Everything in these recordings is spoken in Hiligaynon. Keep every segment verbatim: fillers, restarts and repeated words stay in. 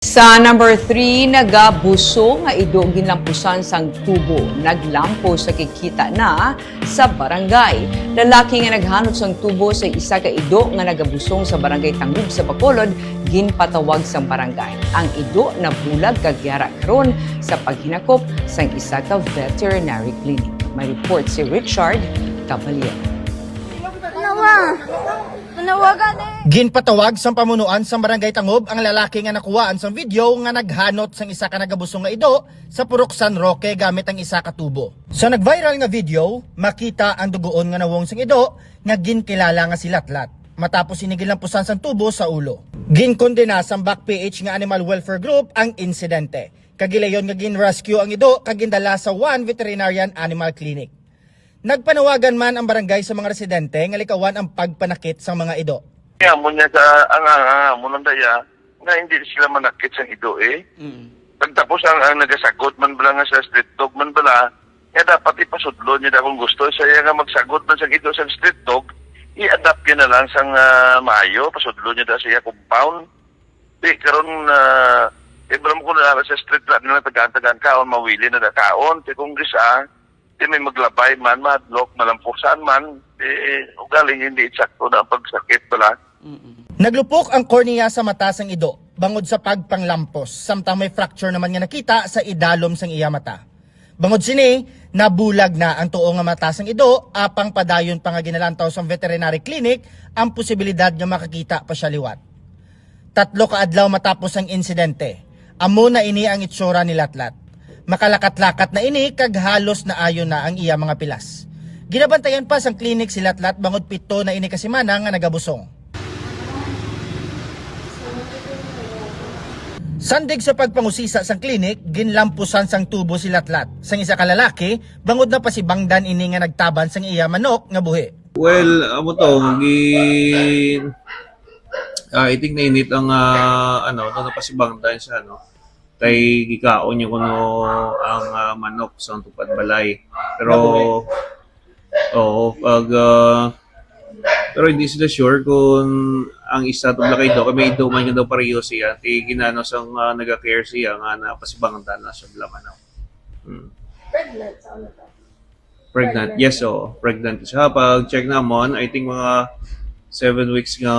Sa number three, nagabusong nga ido ginlampusan sang tubo. Naglampos sa kikita na sa barangay. Lalaki nga naghanot sang tubo sa isa ka ido nga nagabusong sa barangay Tangub sa Bacolod, ginpatawag sang barangay. Ang ido nabulag kag yara karon sa paghinakop sang isa ka veterinary clinic. May report si Richard Caballero. Nawa. Nawagan eh. Ginpatawag sang pamunuan sang Barangay Tangub ang lalaki nga nakuhaan sang video nga naghanot sang isa ka nagabusong nga ido sa Purok San Roque gamit ang isa ka tubo. Sa nag-viral nga video, makita ang dugoon nga nawong sang ido nga ginkilala nga si Latlat, matapos ini ginlampusan sang tubo sa ulo. Ginkondena sang Bac P H nga Animal Welfare Group ang insidente. Kagilayon nga gin-rescue ang ido kag gindala sa One Veterinarian Animal Clinic. Nagpanawagan man ang barangay sa mga residente nga likawan ang pagpanakit sang mga ido. Kaya mo niya sa ang ang ang mo lang daya nga hindi sila manakit sa ido eh. Pagtapos ang ang nagasagod man bala nga sa street dog man bala, nga dapat ipasudlo niya da kung gusto sa iya nga magsagod man sa ido sa street dog, i-adapt niya na lang sang ah, maayo, pasudlo niya da sa iya compound. Di karon uh, ibrang ko na sa street na nila tagaan-tagaan kaon, mawili na da kaon. Kay kung gisa, di may maglabay man, mahadlok, malampusan man, eh, ugaling hindi eksakto na ang pagsakit bala. Naglupok ang kornea sa mata sang ido bangod sa pagpanglampos, samtang may fracture naman nga nakita sa idalom sang iya mata. Bangod sini, nabulag na ang tuo nga mata sang ido, apang padayon pa nga ginalantaw sang veterinary clinic ang posibilidad nga makakita pa siya liwat. Tatlo ka adlaw matapos ang insidente, amo na ini ang itsura ni Latlat. Makalakat-lakat na ini kag halos naayo na ang iya mga pilas. Ginabantayan pa sang klinik si Latlat bangod pito na ini ka semana nga nagabusong. Sandig sa pagpangusisa sang klinik, ginlampusan sang tubo si Latlat sang isa ka lalaki bangod napasibangdan ini nga nagtaban sang iya manok nga buhi. Well, amo to, gi ah, I think nainit ang ah, ano, no, napasibangtan siya, no. Kay gikaon niya kuno ang ah, manok sa tupad balay. Pero oo, pag ah, pero hindi sila sure kung ang isa to black eye daw, kay may ido man nga daw pareho siya. Ti ginano sang ah, naga-care siya nga napasibangtan na siya bala manok. Hmm. Pregnant sa ano to? Pregnant. Yes, so pregnant siya. Pag check namon, I think mga seven weeks nga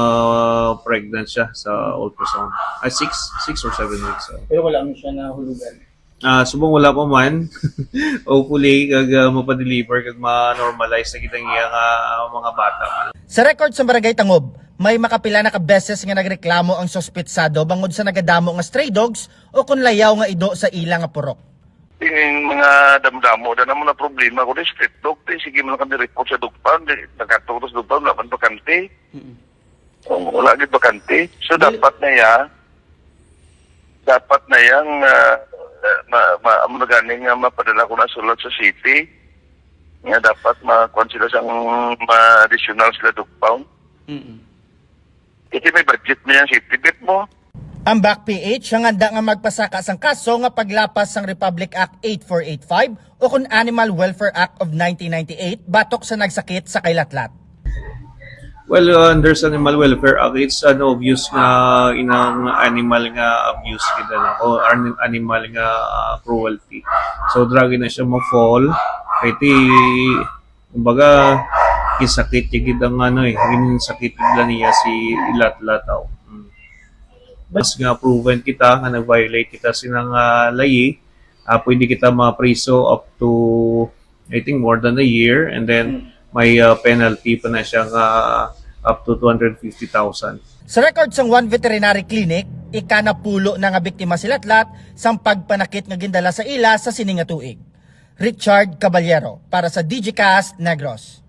pregnant siya sa ultrasound. Ah, six, six or seven weeks. So. Pero wala mo siya nahulugan. Ah, subong wala pa man. Hopefully, kag ah, mapadeliver, kag ma-normalize na kita niya nga mga bata. Sa record sa Barangay Tangob, may makapila na ka beses nga nagreklamo ang suspetsado bangod sa nagadamo nga stray dogs o kon layaw nga ido sa ila nga purok. Tingin mga damdamo na naman na problema ko di street dog, di sige mo lang kami report sa dog pound, di nagkatulog sa dog pound, laban bakante. Oh, wala gid bakante. So dapat na ya, dapat na yang uh, ma, ma, amo na gani nga mapadala ko na sulat sa city nga dapat ma kuan sila sang ma additional sila dog pound. Kasi may budget na yung city bet mo. Ang Bac P H hanganda nga magpasaka sang kaso nga paglapas sang Republic Act eight four eight five o kon Animal Welfare Act of nineteen ninety-eight batok sa nagsakit sa kay Latlat. Well, uh, under sa Animal Welfare Act, it's an obvious nga inang animal nga abuse kita na o an- animal nga uh, cruelty. So, dragi na siya ma-fall. Kaya ti, kumbaga, gisakit niya gid ang ano eh, ginsakit gid lang niya si Latlat aw. Mm. Mas nga proven kita nga nag-violate kita sinang uh, layi, uh, pwede kita mapriso up to I think more than a year, and then may uh, penalty pa na siya nga up to two hundred fifty thousand. Sa record sang One Veterinary Clinic, ikanapulo na nga biktima si Latlat sang pagpanakit nga gindala sa ila sa sini nga tuig. Richard Caballero para sa Digicast Negros.